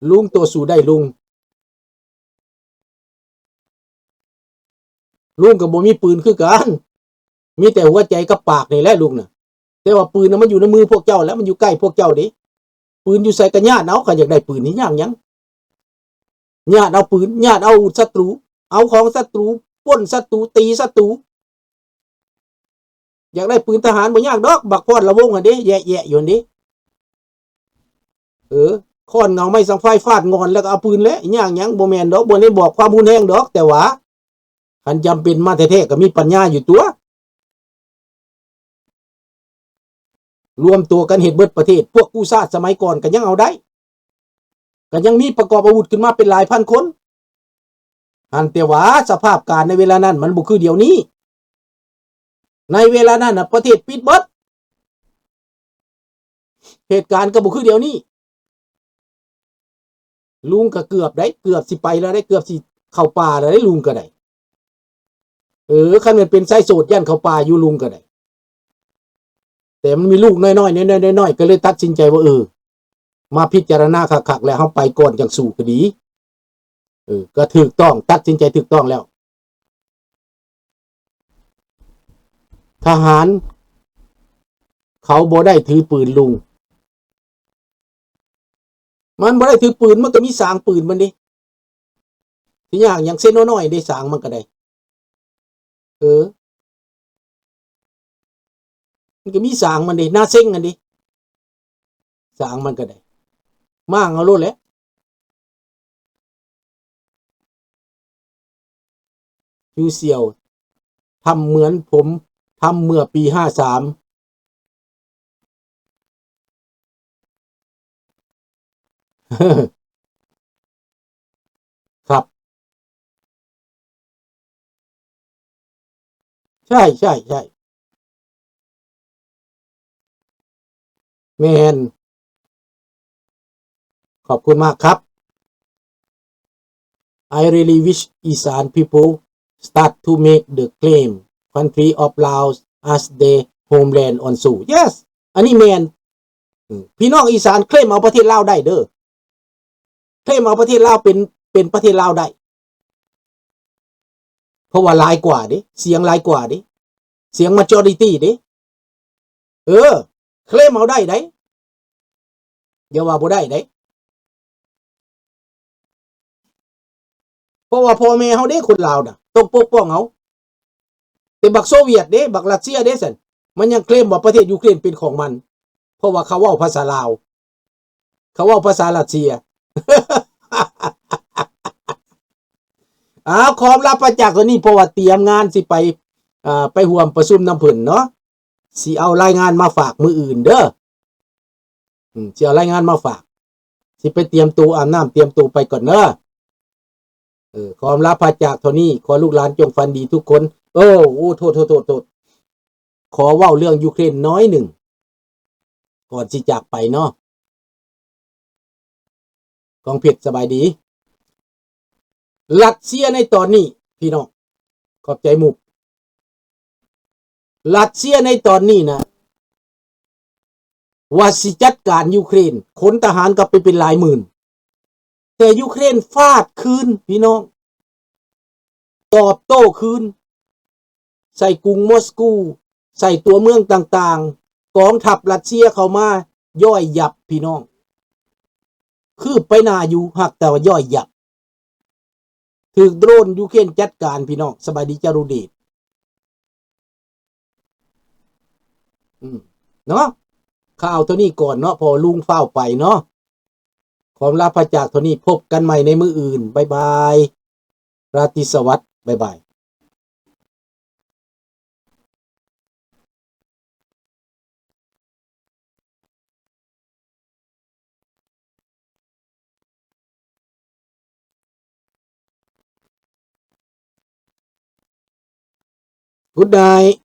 ລຸງໂຕສູ້ໄດ້ລຸງ. ລຸງກໍບໍ່ມີປືນຄືກັນ, ມີແຕ່ຫົວໃຈກັບປາກນີ້ແຫຼະລຸງນະ. ແຕ່ວ່າປືນນະ ມັນຢູ່ໃນມືພວກເຈົ້າແຫຼະ, ມັນຢູ່ໃກ້ພວກເຈົ້າເດ້. ປືນຢູ່ໃສກໍຍາດເອົາ, ຄັນຢາກໄດ້ປືນນີ້ຍາກຫຍັງ? ຍາດເອົາປືນ, ຍາດເອົາອາວຸດສັດຕູ, ເອົາຂອງສັດຕູ, ປົ້ນສັດຕູ, ຕີສັດຕູ. ຢາກໄດ້ປືນທະຫານບໍ່ຍາກດອກ, ບັກພອນລະວົງຫັ້ນເດ້ ແຢະໆຢູ່ຫັ້ນເດ້. ເອີ ຄ້ອນເຫງົາໄມ້ສັງໄຟຟາດງ່ອນແລ້ວກໍເອົາປືນແຫຼະ, ຍາກຫຍັງ? ບໍ່ແມ່ນດອກ, ບໍ່ໄດ້ບອກຄວາມຮຸນແຮງດອກ, ແຕ່ວ່າຄັນຈຳເປັນມາແທ້ໆກໍມີປັນຍາຢູ່ຕົວະ. ລວມຕົວກັນເຮັດເບິດປະເທດ, ພວກກູ້ຊາດສະໄໝກ່ອນກໍຍັງເອົາໄດ້, ກໍຍັງມີປະກອບອາວຸດຂຶ້ນມາເປັນຫຼາຍພັນຄົນ. ຫັ້ນແຕ່ວ່າສະພາບການໃນເວລານັ້ນມັນບໍ່ຄືດຽວນີ້. ໃນເວລານັ້ນນະ ປະເທດປິດເບິດ, ເຫດການກໍບໍ່ຄືດຽວນີ້. ລຸງກໍເກືອບໄດ໋, ເກືອບຊິໄປແລ້ວໄດ໋, ເກືອບຊິເຂົ້າປ່າແລ້ວໄດ໋, ລຸງກໍໄດ້. ເອີ ຄັນແມ່ນເປັນຊາຍໂສດຢ້ານເຂົ້າປ່າຢູ່, ລຸງກໍໄດ້. ແຕ່ມັນມີລູກນ້ອຍໆ ນ້ອຍໆ ນ້ອຍໆ ກໍເລີຍຕັດສິນໃຈວ່າ ເອີ ມາພິຈາລະນາຄັກໆ ແລ້ວເຮົາໄປກ່ອນຈັ່ງສູ້ກໍດີ. ເອີ ກໍຖືກຕ້ອງ, ຕັດສິນໃຈຖືກຕ້ອງແລ້ວ. ທະຫານເຂົາບໍ່ໄດ້ຖືປືນລຸງ, ມັນບໍ່ໄດ້ຖືປືນ, ມັນກໍມີສາງປືນມັນເດ້. ຊິຍາກຫຍັງ? ເຊໂນນ້ອຍເດ້ ສາງມັນກໍໄດ້. ເອີ ມັນກໍມີສາງມັນເດ້, ນາເຊັງຫັ້ນເດ້ ສາງມັນກໍໄດ້. ມ້າງເອົາໂລດແຫຼະ. ຢູ່ສ່ຽວ ທຳເໝືອນຜົມທຳເມື່ອປີຫ້າສາມ. ຄັບ ໃຊ່ ໃຊ່ ໃຊ່ ແມ່ນ. ຂອບຄຸນມາກຄັບ. I really wish Isan people start to make the claim country of Laos as their homeland also. Yes, ອັນນີ້ແມ່ນ. ອືມ ພີ່ນ້ອງອີສານເຄລມເອົາປະເທດລາວໄດ້ເດີ, ເຄລມເອົາປະເທດລາວເປັນ ເປັນປະເທດລາວໄດ້. ເພາະວ່າຫຼາຍກວ່າເດ້, ສຽງຫຼາຍກວ່າເດ້, ສຽງ majority ເດ້. ເອີ ເຄລມເອົາໄດ້ໄດ໋, ຢ່າວ່າບໍ່ໄດ້ໄດ໋. ເພາະວ່າພໍ່ແມ່ເຮົາເດ້ ຄົນລາວນະ ຕ້ອງປົກປ້ອງເອົາ. ແຕ່ບັກໂຊວຽດເດ້ ບັກຣັດເຊຍເດ້ຊັ້ນ ມັນຍັງເຄລມວ່າປະເທດຢູເຄຣນເປັນຂອງມັນ, ເພາະວ່າເຂົາເວົ້າພາສາລາວ. ເຂົາເວົ້າພາສາຣັດເຊຍ. ອ້າວ ຄວາມລັບພະຈັກຕົວນີ້ ເພາະວ່າຕຽມງານຊິໄປ ເອີ ໄປຮ່ວມປະຊຸມນຳເພິ່ນເນາະ, ຊິເອົາລາຍງານມາຝາກມື້ອື່ນເດີ. ອືມ ຊິເອົາລາຍງານມາຝາກ, ຊິໄປຕຽມໂຕອາບນ້ຳ ຕຽມໂຕໄປກ່ອນເດີ. ເອີ ຄວາມລັບພະຈັກເທົ່ານີ້, ຂໍລູກຫຼານຈົ່ງຝັນດີທຸກຄົນ. ໂອ້ ໂອ້ ໂທດ ໂທດ ໂທດ ໂທດ. ຂໍເວົ້າເລື່ອງຢູເຄຣນໜ້ອຍໜຶ່ງ ກ່ອນຊິຈາກໄປເນາະ. ກອງເພັດ ສະບາຍດີ. ຣັດເຊຍໃນຕອນນີ້ ພີ່ນ້ອງ ຂອບໃຈມຸກ. ຣັດເຊຍໃນຕອນນີ້ນະ ວ່າຊິຈັດການຢູເຄຣນ, ຂົນທະຫານກັບໄປເປັນຫຼາຍໝື່ນ. ແຕ່ຢູເຄຣນຟາດຄືນ ພີ່ນ້ອງ, ຕອບໂຕ້ຄືນ ໃສ່ກຸງມອສກູ, ໃສ່ຕົວເມືອງຕ່າງໆ, ກອງທັບຣັດເຊຍເຂົ້າມາ ຍ່ອຍຍັບ ພີ່ນ້ອງ. ຄືບໄປໜ້າຢູ່ ຫາກແຕ່ວ່າຍ່ອຍຍັບ. ຖືກໂດຣນຢູເຄຣນຈັດການ ພີ່ນ້ອງ. ສະບາຍດີ ຈາລຸເດດ. ອືມ ເນາະ, ຂ່າວເທົ່ານີ້ກ່ອນເນາະ, ເພາະວ່າລຸງຟ້າວໄປເນາະ. ຄວາມລັບພະຈັກເທົ່ານີ້, ພົບກັນໃໝ່ໃນມື້ອື່ນ. ບາຍບາຍ. ລາຕີສະຫວັດ. ບາຍບາຍ. Good night.